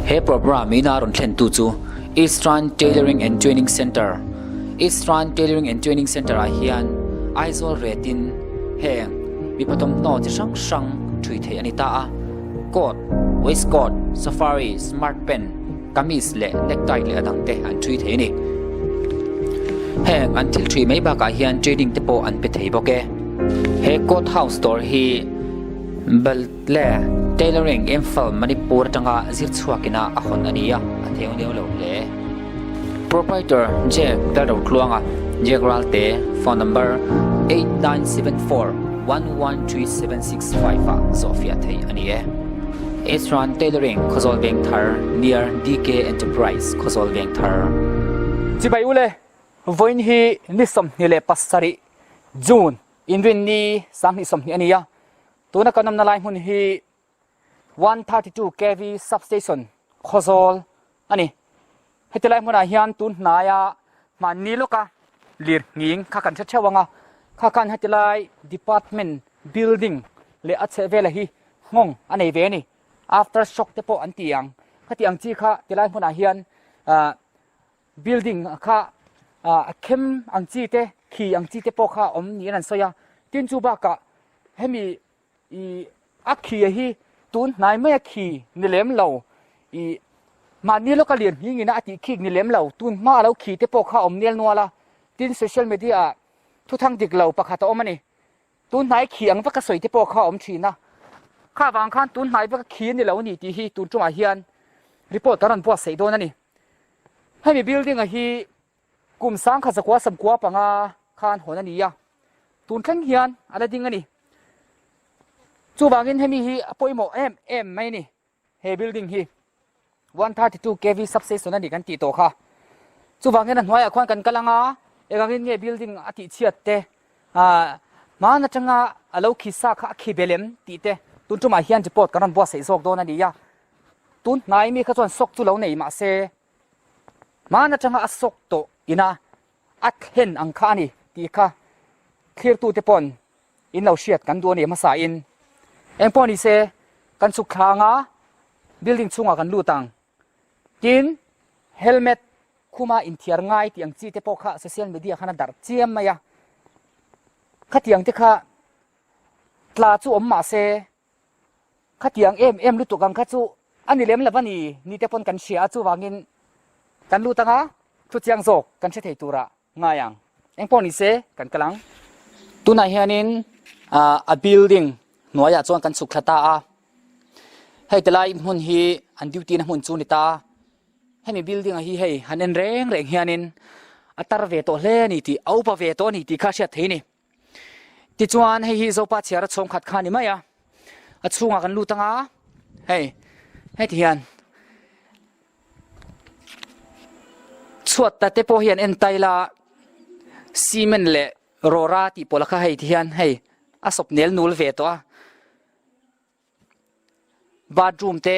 He programme ina rawn thlentu chu Eastern Tailoring and Training Centre, Eastern Tailoring and Training Centre ah hian Aizawl retin heng mipa thawmhnaw chi hrang hrang thui theih a ni ta a, coat, waistcoat, safari, smart pant, kamis leh necktie leh a dang te an thui thei a ni. Heng an thil thui mai bakah hian training te pawh an pe thei bawk e. He coat house dawr hi Bale Tailoring Imphal Manipur atanga zir chhuakin a hawn a ni a, a theu neu lo hle. Proprietor Jack Lalrotluanga, Jack Ralte, phone number 8974 113765 ah zawhfiah theih a ni e. Ezran Tailoring Khawzawl Vengthar near DK Enterprise Khawzawl Vengthar. Chibai ule, vawiin hi ni 27 June inrinni 2020 a ni a, tuna kan awmna lai hmun hi 132 kv substation Khawzawl a ni. Heti lai hmunah hian tun hnaia hmanni lawka lir nghing kha kan hre theuh ang a, kha khan heti lai department building leh a chheh vela hi nghawng a nei ve a ni. After shock te pawh an ti ang. Khati ang chi kha ti lai hmunah hian ah building kha ah a khem ang chi te khi ang chi te pawh kha a awm niin an sawi a. Tin chu bakah hemi I a khi hi tun hnai mai a khi ni lem lo. I mahni lawka lian hming ina a tih khik ni lem lo. Tun hma a lo khi te pawh kha a awm nel nual a. Tin social media ah thuthang dik lo pakhat a awm a ni. Tun hnai khi ang vek a sawi te pawh kha a awm thin a. Kha vang khan tun hnai vek a khi a ni lo a ni tih hi tun tumah hian report kan rawn buatsaih dawn a ni. Hemi building a hi Kum sangkhat zakua samkua panga khan hawn a ni a, tun thleng hian a la ding a ni. Chuvangin hemi hi a pawimawh em em mai a ni, he building hi 132 kv substation a ni kan tih tawh kha. Chuvangin a hnuaiah khuan kan kal ang a, engangin nge building a tih chhiat te, hman atanga a lo khi sa kha a khi bel em tih te tun tumah hian report kan rawn buatsaih zawk dawn a ni a. Tun hnai mi kha chuan sock chu lo nei mahse Hman atanga a sawk tawh ina a thlen ang kha a ni tih kha thlirtute pawn in lo hriat kan duh a ni hmasa in. Eng pawh ni se kan chhuk thlang a, building chhungah kan lut ang. Tin, helmet khuma inthiar ngai tih ang chi te pawh kha social media khan a darh chiam mai a. Khatiang te kha tla chu awm mah se Khatiang em em lutuk ang kha chu a ni lem lo a ni, ni te pawn kan hria a, chuvangin kan lut anga thuchiang zawk kan hre thei tura ngai ang. Eng pawh ni se kan kal ang. Tunah hianin a building hnuaiah chuan kan chhuk thla ta a, hei tilai hmun hi an duty na hmun chu a ni ta a, hemi building ah hi hei han en reng reng hianin a tar ve tawh hle a ni tih, a upa ve tawh a ni tih kha a hriat thei a ni. Tichuan hei hi Zopa chhiar a chhawng khat kha a ni mai a, a chhungah kan lut anga hei heti hian chhuat ta te pawh hi an en tail a, cement leh rawra tih pawlh kha hei ti hian hei a sawp nel nul ve tawh a. Bathroom te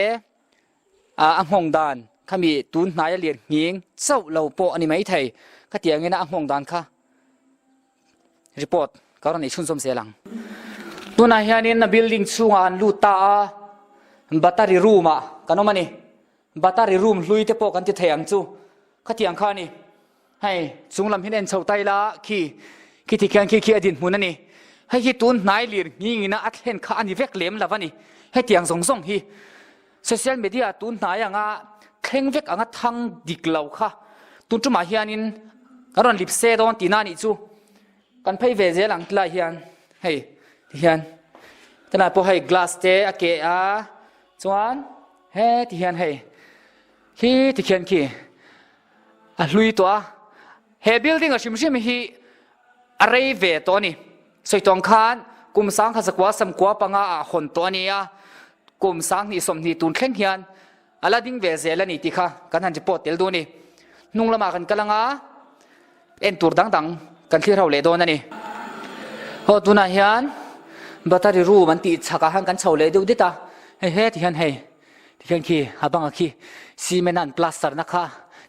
a nghawng dan khami tun hnaia lian nghing chauh lo pawh a ni maithei. Khatiangin a nghawng dan kha report ka rawn ei chhunzawm zel ang. Tunah hianin a building chhungah an lut ta a, battery room ah kan awm a ni. Battery room hlui te pawh kan ti thei ang chu. Khatiang kha a ni. Hei, chung lam hian en chho ta ila, khi, khi ti khian khi khi a dinhmun a ni. Hei hi tun hnai lir nghingina a thlen kha a ni vek lem lo a ni. Hetiang zawng zawng hi social media tun hnai anga thleng vek anga thang dik lo kha tun tumah hianin kan rawn lip se dawn tihna a nih chu. Kan phei ve zel ang tilai hian hei ti hian tilai pawh hei glass te a keh a chuan he ti hian hei khi ti khian khi A hlui tawh a, he building a hrim hrim hi a rei ve tawh a ni. Sawi tawng khan kum sangkhat zakua samkua panga ah hawn tawh a ni a, kum sanghnih sawmhnih tun thleng hian a la ding ve zel a ni tih kha kan han report tel duh a ni. Hnung lamah kan kal anga en tur dang dang kan thlir ho leh dawn a ni. Aw tunah hian battery room an tih chhakah khan kan chho leh deuh det a, hei he ti hian hei. Tikhian khi a banga khi cement a an plaster na kha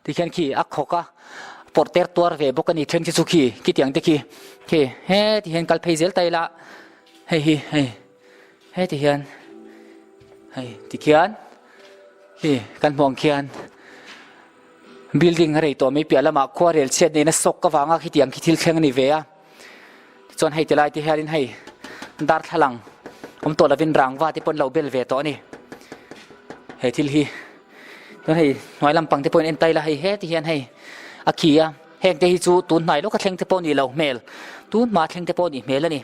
tikhian khi a khawk a pawrh ter tuar ve bawk a ni then khi chu khi khitiang te khi khi he ti hian kal phei zel ta ila hei hi hei he ti hian hei tikhian. Hi kan hmuh ang khian building a rei tawh mai piah lamah khuarel chhiat nena sawk avanga khitiang khi thil thleng a ni ve a tichuan hei tilai te hianin hei darthlalang awm tawh lovin rangva te pawh an lo bel ve tawh a ni he thil hi chuan hei hnuai lampang te pawhin en ta ila hei heti hian hei a khi a heng te hi chu tun hnai lawka thleng te pawh a nih loh hmel tun hma thleng te pawh a nih hmel a ni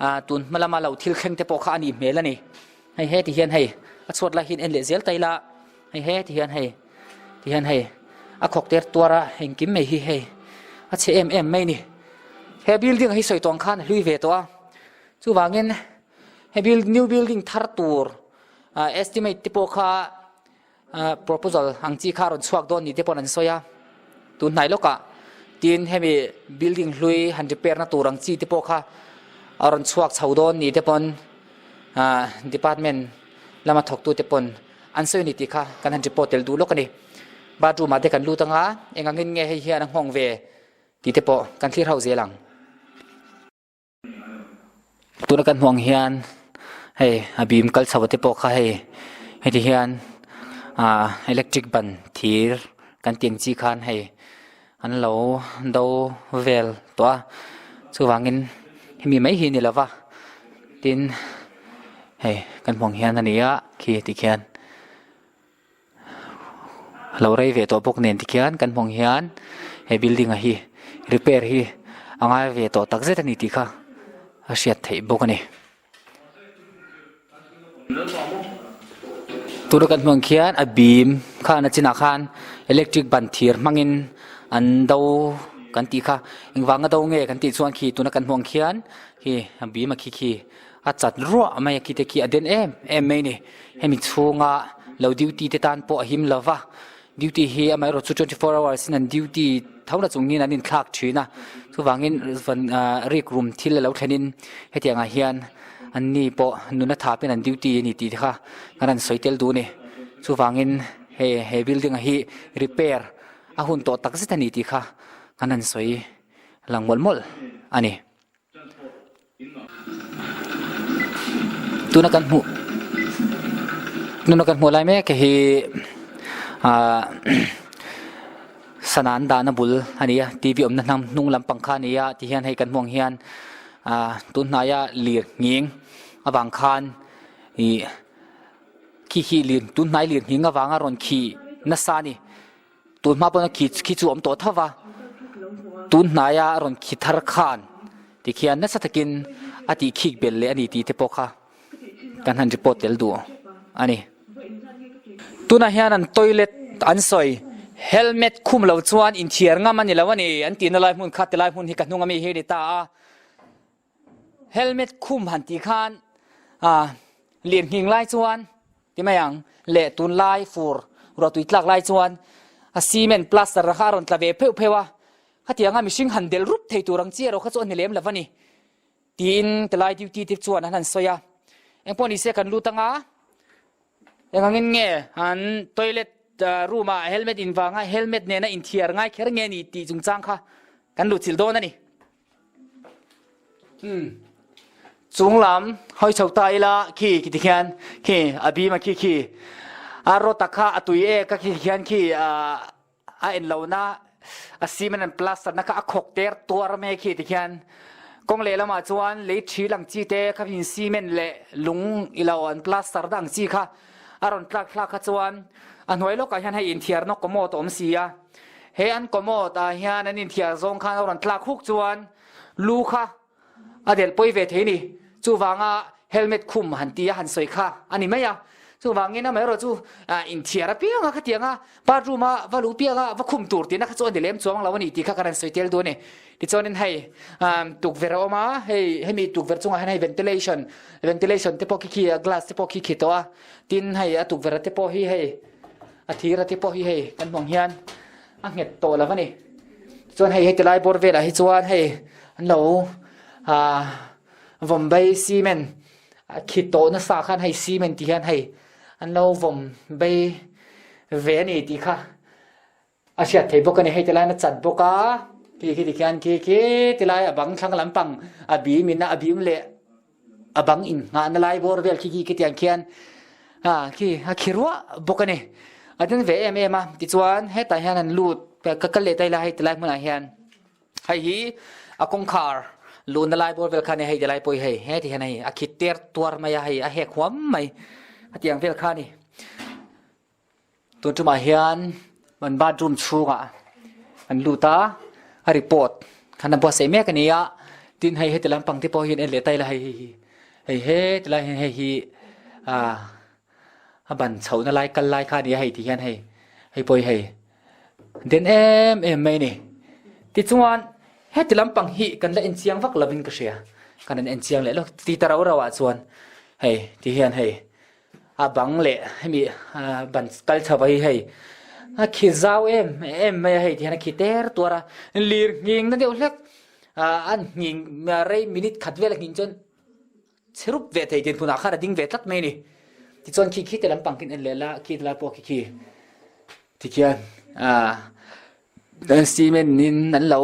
ah tun hma lama lo thil thleng te pawh kha a nih hmel a ni. Hei he ti hian hei a chhuat lai hian en leh zel ta ila hei he ti hian hei ti hian hei a khawk ter tuar a engkim mai hi hei a chhe em em mai a ni. He building hi sawi tawng khan a hlui ve tawh a chuvangin he build new building thar tur ah estimate te pawh kha ah proposal ang chi kha a rawn chhuak dawn ni te pawh an sawi a tun hnai lawkah tin hemi building hlui han repair na tur ang chi te pawh kha a rawn chhuak chho dawn ni te pawn ah department lama thawk tu te pawn an sawi a ni tih kha kan han report tel duh lawk a ni bathroom ah te kan lut anga eng angin nge hei hian a nghawng ve tih te pawh kan thlir ho zel ang. Tuna kan hmuh ang hian hei a bim kal chho te pawh kha hei heti hian ah electric ban thir kan tih ang chi khan hei an lo do vel tawh a chuvangin hemi mai hi a ni lo va tin hei kan hmuh ang hian a ni a khi tikhian. Lo rei ve tawh bawk nen tikhian kan hmang hian he building a hi repair hi a ngai ve tawh tak zet a ni tih kha a hriat theih bawk a ni. Tuna kan hmuh ang khian a bim khan a chinah khan electric ban thir hmangin an do kan tih kha engvanga do nge kan tih chuan khi tuna kan hmuh ang khian khi a bim a khi khi. A chat ruah mai a khi te khi a den em em mai a ni. Hemi chhunga lo duty te tan pawh a him lo va, duty hi amaherawh chu 24 hours in an duty tho na chungin an inthlak thin a, chuvangin van rik rum thil a lo thlenin hetiang ah hian anni pawh nuna thapin an duty a ni tih te kha kan han sawi tel duh a ni. Chuvangin hei he building ah hi repair a hun tawh takzet a ni tih kha kan han sawi lang mawlh mawlh a ni. Tuna kan hmuh tuna kan hmuh lai mek hi ah sana an dahna bul a ni a t v awmna hnam hnung lampang kha a ni a tihian hei kan hmuh ang hian ah tun hnaia lir nghing avang khan ih khi khi lir tun hnai lir nghing avanga rawn khih nasa a ni. Tun hma pawn a khi khi chu a awm tawh tho va, tun hnaia a rawn khi thar khan tikhian nasa takin a tih khik belh leh a ni tih te pawh kha kan han report tel duh a ni. Tunah hian an toilet an sawi helmet khum lo chuan inthiar ngam a ni lo a ni an tihna lai hmun kha tilai hmun hi ka hnung ami hi a ni ta a. Helmet khum han tih khan ah lirnghing lai chuan ti mai ang leh tunlai fur ruahtui tlak lai chuan a cement plaster kha a rawn tla ve pheuh pheuh a, khatianga mihring han delh rup thei tur ang chi erawh kha chu a ni lem lo a ni tiin tilai duty te chuan an han sawi a, engpawh nise kan lut anga engangin nge an toilet room ah helmet invanga helmet nena inthiar ngai kher nge ni tih chungchang kha kan luhchilh dawn a ni. Umm chung lam hawi chho ta ila khi khi ti khian khi a bim a khi khi a rawt a kha a tui ek a khi khian khi a en lo na a cement an plaster na kha a khawk ter tuar mai khi ti khian kawng leh lamah chuan lei thi lang chi te kha in cement leh lung ilo an plaster na ang chi kha a rawn tlak thlak kha chuan a hnuai lawkah hian hei inthiarna commode a awm si a. He an commode ah hian an inthiar zawng khan a rawn tlak huk chuan lu kha a delh pawi ve thei a ni. Chuvanga helmet khum han ti a han sawi kha a ni mai a. Chuvangin amaherawh chu inthiar apiang a khatiang a bathroom a va luh piang a va khum tur tihna kha chu a ni lem chuang lo a ni tih kha kan han sawi tel duh a ni. Tichuanin hei tukverh a awm a, hei hemi tukverh chungah hian hei ventilation ventilation te pawh khi khi glass te pawh khi khi tawh a. Tin hei a tukverh te pawh hi hei A thir a te pawh hi hei kan hmuh ang hian a nghet tawh lo a ni. Chuan hei heti lai bawr velah hi chuan hei an lo ah vawm bai cement a khi tawh nasa khan hei cement tih hian hei an lo vawm bai ve a ni tih kha a hriat theih bawk a ni. Hei ti laiin a chat bawk a khi khi tikhian khi khi ti lai a bang thlang lampang a bim in a bim leh a bang in nghahna lai bawr vel khi khi khitiang khian. Ah khi a khi ruah bawk a ni. A den ve em em a, tichuan hetah hian an lut ka kal leh ta ila hei tilai hmunah hian hei hi a kawngkhar luhna lai bawr vel kha a ni hei tilai pawh hi hei heti hian hei a khi ter tuar mai a hei a hek huam mai a tiang vel kha a ni. Tun tumah hian an bathroom chhungah an lut a, a report khan a buatsaih mek a ni a, tin hei heti lampang te pawh hian en leh ta ila hei hei hi hei heti lai hian hei hi ah a ban chhohna lai kal lai kha a ni a hei ti hian hei hei pawh hi hei den em em mai a ni. Tichuan heti lampang hi kan la enchiang vak lovin ka hria, kan han enchiang leh lawk ti ta rau rau ah chuan hei ti hian hei. A bang leh hemi ban kal chho hi hei a khi zau em em mai a hei ti hian a khi ter tuar a lir nghing na deuh hlek an nghing rei minute khat vel a nghing chuan chhe rup ve thei dinhmunah khan a ding ve tlat mai a ni tichuan khi khi te lampang khi an en leh la khi lai pawh khi khi tikhian ah Cement in an lo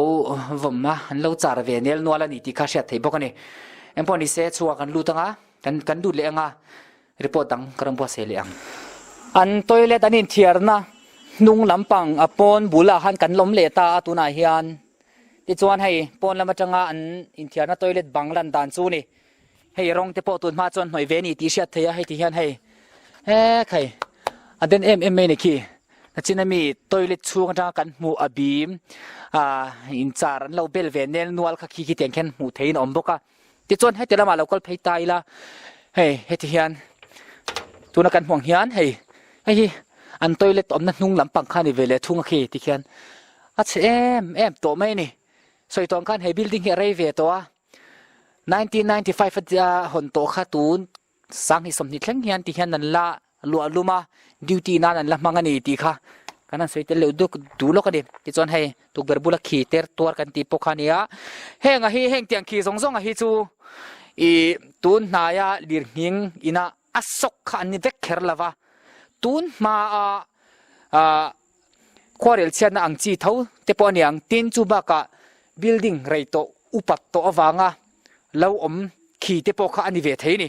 vawm a, an lo char ve nel nual a ni tih kha hriat theih bawk a ni. Engpawh ni se chhuak kan lut ang a, kan kan lut leh ang a, report dang ka rawn buatsaih leh ang. An toilet an inthiarna hnung lampang a pawn bulah khan kan lawm leh ta a tunah hian. Tichuan hei pawn lam atanga an inthiarna toilet bang lan dan chu ni. Hei rawng te pawh tun hma chuan hnawih ve a ni tih hriat theih a, hei ti hian hei hek hei a den em em mai a ni khi. Nachin ami toilet chhung atanga kan hmuh a bim ah inchar an lo bel ve nel nual kha khi khi tiang khian hmuh theihin a awm bawk a. Tichuan heti lamah lo kal phei ta ila hei heti hian tuna kan hmuh ang hian hei hei hi an toilet awmna hnung lampang kha a ni ve leh thung a khi tikhian a chhe em em tawh mai a ni. Sawi tawh ang khan he building hi a rei ve tawh a. 1995 a hawn tawh kha tun 2020 thleng hian ti hian an la luah lum a, duty nan an la hmang a ni tih kha kan han sawi tel leh duk duh lawk a ni. Tichuan hei tukverh bula khi ter tuar kan tih pawh kha a ni a, heng a hi heng tiang khi zawng zawng a hi chu ih tun hnaia lirnghing ina a sawk kha an ni vek kher lo va, tun hmaa ah Khuarel chhiatna ang chi tho te pawh a ni ang. Tin, chu bakah building rei tawh upat tawh avanga lo awm khi te pawh kha a ni ve thei a ni.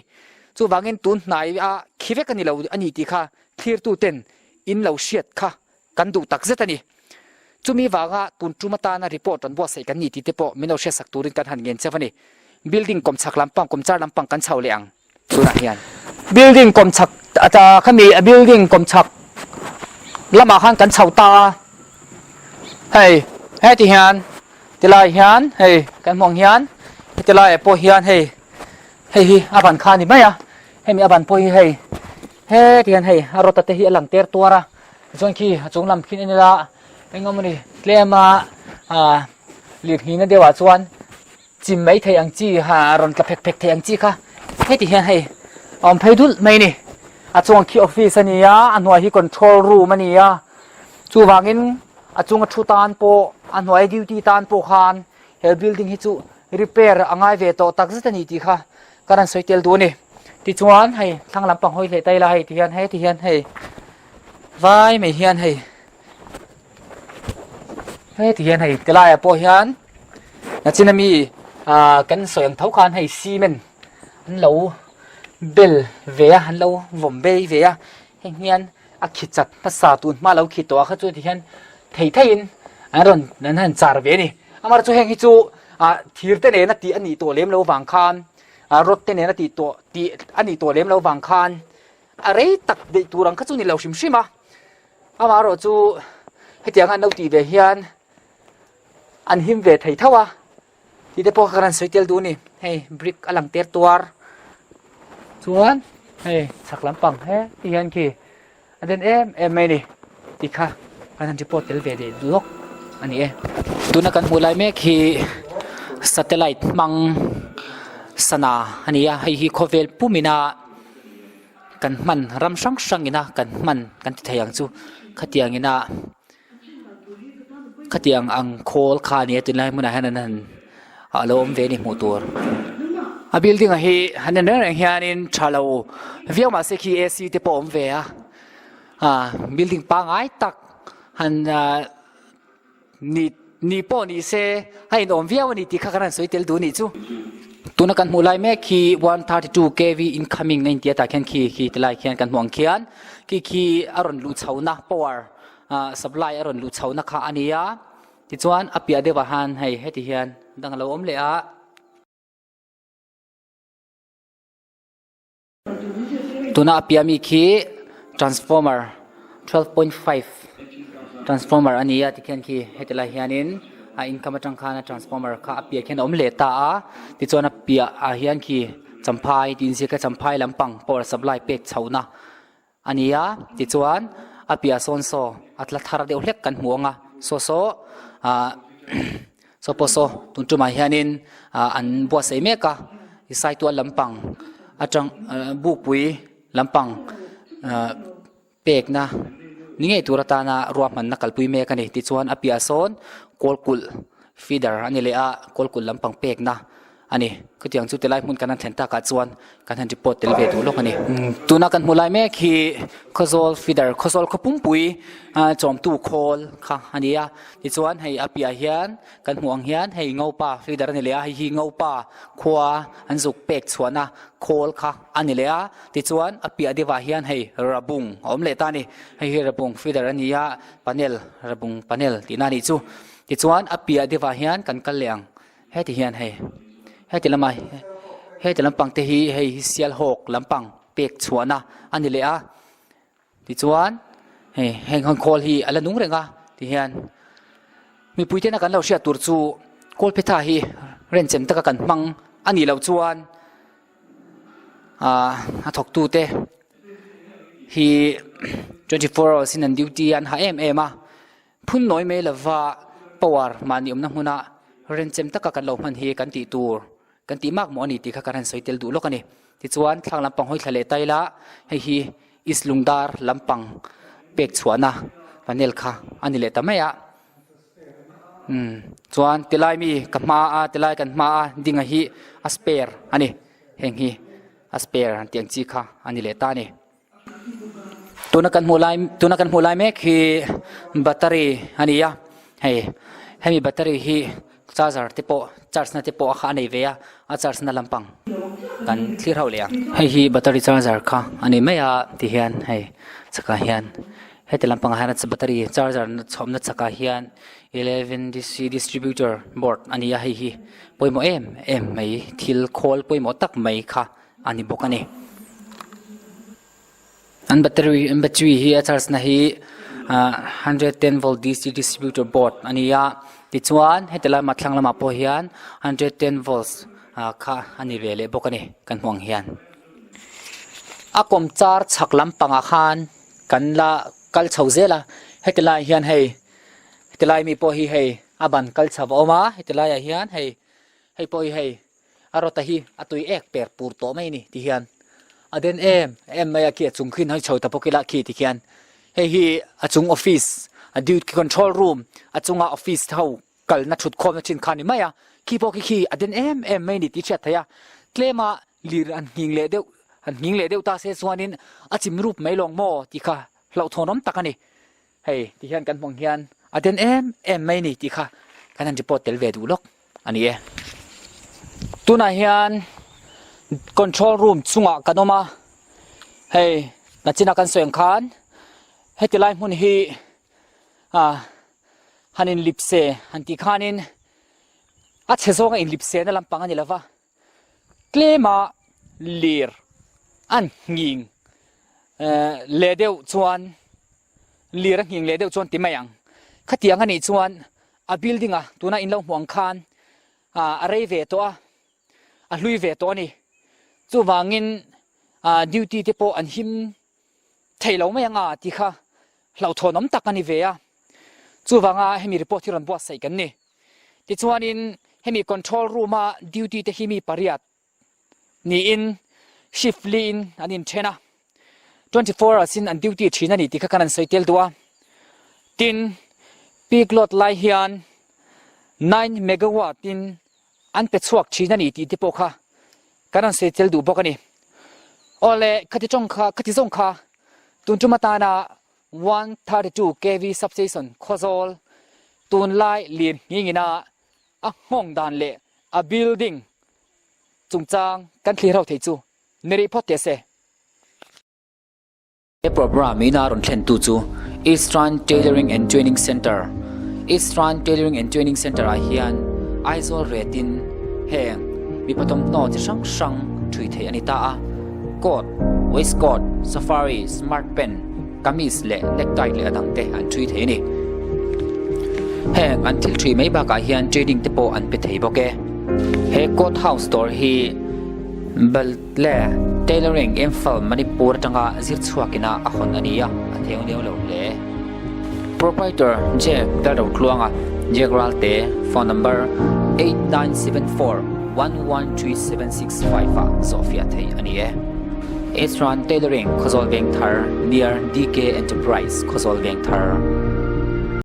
Chuvangin tun hnaia khi vek a ni lo a ni tih kha thlirtu ten in lo hriat kha kan duh tak zet a ni. Chumi vanga tun tum atana report rawn buatsaih kan ni tih te pawh min lo hriatsak turin kan han ngen cheu a ni. Building kawmchhak lampang, kawmchar lampang kan chho leh ang. Tunah hian building kawmchhak ata khami a building kawmchhak lamah khan kan chho ta a, hei heti hian tilai hian hei kan hmuh ang hian heti laiah pawh hian hei hei hi a ban kha a ni mai a, hemi a ban pawh hi hei heti hian hei a rawta te hi a lang ter tuar a, tichuan khi a chung lam khi en ila eng emaw ni tlem a ah lirnghina deuhah chuan. Chim mai thei ang chi ha rawn tla phek phek thei ang chi kha heti hian hei a awm phei dulh mai a ni. A chung khi office a ni a, a hnuai hi control room a ni a, chuvangin a chunga thu tan pawh a hnuai duty tan pawh khan he building hi chu repair a ngai ve tawh tak zet a ni tih kha ka rawn sawi tel duh a ni. Tichuan hei thlang lampang hawi hleh ta ila hei ti hian heti hian hei vai mai hian hei. Heti hian hei tilaiah pawh hian nachin ami ah kan sawi ang tho khan hei cement an lo bel ve a an lo vawm bei ve a heng hian a khi chat hmasa tun hma lo khi tawh ah kha chuan ti hian thei theiin an rawn an han char ve a ni amaherawhchu chu heng hi chu ah thir te nena tih a nih tawh lem lo vang khan ah rod te nena tih tawh tih a nih tawh lem lo vang khan a rei tak daih tur ang kha chu ni lo hrim hrim a. Amaherawh chu hetiang an lo tih ve hian an him ve thei tho a, tih te pawh kha kan han sawi tel duh a ni. Hei brick a lang ter tuar chuan hei chhak lampang heti hian khi a den em em mai a ni tih kha kan han report tel ve leh lawk a ni e. Tuna kan hmuh lai mek hi satellite hmang sana a ni a, hei hi khawvel pumina. Kan hman ram hrang hrang ina kan hman kan ti thei ang chu khatiang ina khatiang ang khawl kha a ni a tunlai hmunah hian an han a lo awm ve a ni hmuh tur a building ah hi han en reng reng hianin tha lo viau mahse khi A C te pawh a awm ve a ah building pangai tak han ah. Ni ni pawh ni se a inawm viau a ni tih kha kan han sawi tel duh a nih chu. Tuna kan hmuh lai mek hi 132 kV incoming a intia tah khian khi khi ti lai khian kan hmuh ang khian khi khi a rawn luh chhohna power supply a rawn luh chhohna kha a ni a tichuan a piah deuhah han hei heti hian dang a lo awm leh a. Tuna a piah mi khi transformer 12.5 transformer a ni a tikhian khi heti lai hianin a income atang khan a transformer kha a piah khian a awm leh ta a tichuan a piah ah hian khi champhai tih inziak a champhai lampang power supply pek chhohna a ni a tichuan a piah sawn saw a tla thar deuh hlek kan hmu ang a saw saw ah saw pawh saw tun tumah hianin ah an buatsaih mek a saitual lampang atang ah bukpui lampang ah pekna ni ngei tur atana ruahmanna kalpui mek a ni tichuan a piah sawn kawlkulh feeder a ni leh a kawlkulh lampang pekna. A ni, khutiang chu tilai hmun kan han thlen takah chuan kan han report tel ve duh lawk a ni. Tuna kan hmuh lai mek hi Khawzawl feeder, Khawzawl khaw pumpui chawmtu khawl kha a ni a. Tichuan hei a piah hian kan hmuh ang hian hei Ngopa feeder a ni leh a, hei hi Ngopa khua an zuk pek chhuahna khawl kha a ni leh a. Tichuan a piah deuhah hian hei Rabung a awm leh ta a ni. Hei hi Rabung feeder a ni a, panel, Rabung panel tihna a nih chu. Tichuan a piah deuhah hian kan kal leh ang. Heti hian hei heti lama heti lampang te hi hei hi sialhawk lampang pek chhuahna a ni leh a tichuan hei heng hawn khawl hi a la nung reng a tihian mipui tena kan lo hriat tur chu kawlphetha hi renchem taka kan hmang a nih loh chuan ah a thawktu te hi 24 hours in an duty a an hah em em a. Phun nawi mai lova power mahni awmna hmuna renchem taka kan lo hman hi kan tih tur, kan tih mak mawh a ni tih kha kan han sawi tel duh lawk a ni. Tichuan thlang lampang hawi thla leh ta ila hei hi East Lungdar lampang pek chhuahna panel kha a ni leh ta mai a. Umm chuan tilai mi ka hma a tilai kan hma a dinga hi a spare a ni, heng hi a spare an tih ang chi kha a ni leh ta a ni. Tuna kan hmuh lai tuna kan hmuh lai mek hi battery a ni a hei hemi battery hi charger te pawh charge na te pawh a nei ve a a charge na lampang kan thlir ho leh ang hei hi battery charger kha a ni mai a tihian hei chhakah hian heti lampangah hian battery charger na chhawmna chhakah hian 11 D_C distributor board a ni a hei hi pawimawh em em mai thil khawl pawimawh tak mai kha. a ni bawk a ni. An battery an battery hi a charge na hi ah 110 volt D_C distributor board a ni a tichuan heti lama thlang lamah pawh hian 110 volts ah kha a ni ve leh bawk a ni kan hmuh ang hian. A kawm char chhak lampangah khan kan la kal chho zel a heti lai hian hei heti lai mi pawh hi hei a ban kal chho a awm a heti laiah hian hei hei pawh hi hei. A rawta hi a tui ek per pur tawh mai a ni ti hian a den em em mai a khi a chung khin hawi chho ta bawk ila khi ti khian hei hi a chung office a duty control room a chunga office ho kalna thut khawmna thin kha a ni mai a khi pawh khi khi a den em em mai a ni tih hriat theih a tlema lir an nghing leh deuh an nghing leh deuh ta se chuanin a chim rup mai lawng maw tih kha hlauhthawnawm tak a ni. Hei ti hian kan hmang hian a den em em mai ni tih kha kan han report tel ve duh lawk a ni e. Tunah hian control room chungah kan awm a, hei nachina kan sawi ang khan heti lai hmun hi ah han inlip se han tih khanin a chhe zawnga inlip se na lampang a ni lova. Tlema lir an nghing leh deuh chuan lir a nghing leh deuh chuan ti mai ang. Khatiang a nih chuan a building a tuna in lo hmuh ang khan a rei ve tawh a, a hlui ve tawh a ni. Chuvangin duty te pawh an him thei lo mai ang a tih kha hlauhthawnawm tak a ni ve a. Chuvanga hemi report hi rawn buatsaih kan ni. Tichuanin hemi control room a duty te hi mi pariat niin shift li in an inthen a, 24 hours in an duty thin a ni tih kha kan han sawi tel duh a. Tin, peak load lai hian 9 megawatt in an pe chhuak thin a ni tih te pawh kha kan rawn sawi tel duh bawk a ni. Awle, khati tawng kha, khati zawng kha tun tum atana 132 kv substation Khawzawl tunlai lir nghingina a nghawng dan leh a building. chungchang kan thlir ho thei chu ni rih phawt teh se. He programme ina rawn thlentu chu Eastern Tailoring and Training Centre, Eastern Tailoring and Training Centre ah hian Aizawl retin heng mipa thawmhnaw chi hrang hrang thui theih a ni ta a, coat, waistcoat, safari, smart pant, kamis leh necktie leh a dang te an thui thei a ni. Heng an thil thui mai bakah hian training te pawh an pe thei bawk e. He coat house dawr hi Bale Tailoring Imphal Manipur atanga zir chhuakina a hawn a ni a, a theu neu lo hle. Proprietor Jack Lalrotluanga, Jack Ralte, phone number 8974 113765 ah zawhfiah theih a ni e. Ezran Tailoring Khawzawl Vengthar near DK Enterprise Khawzawl Vengthar.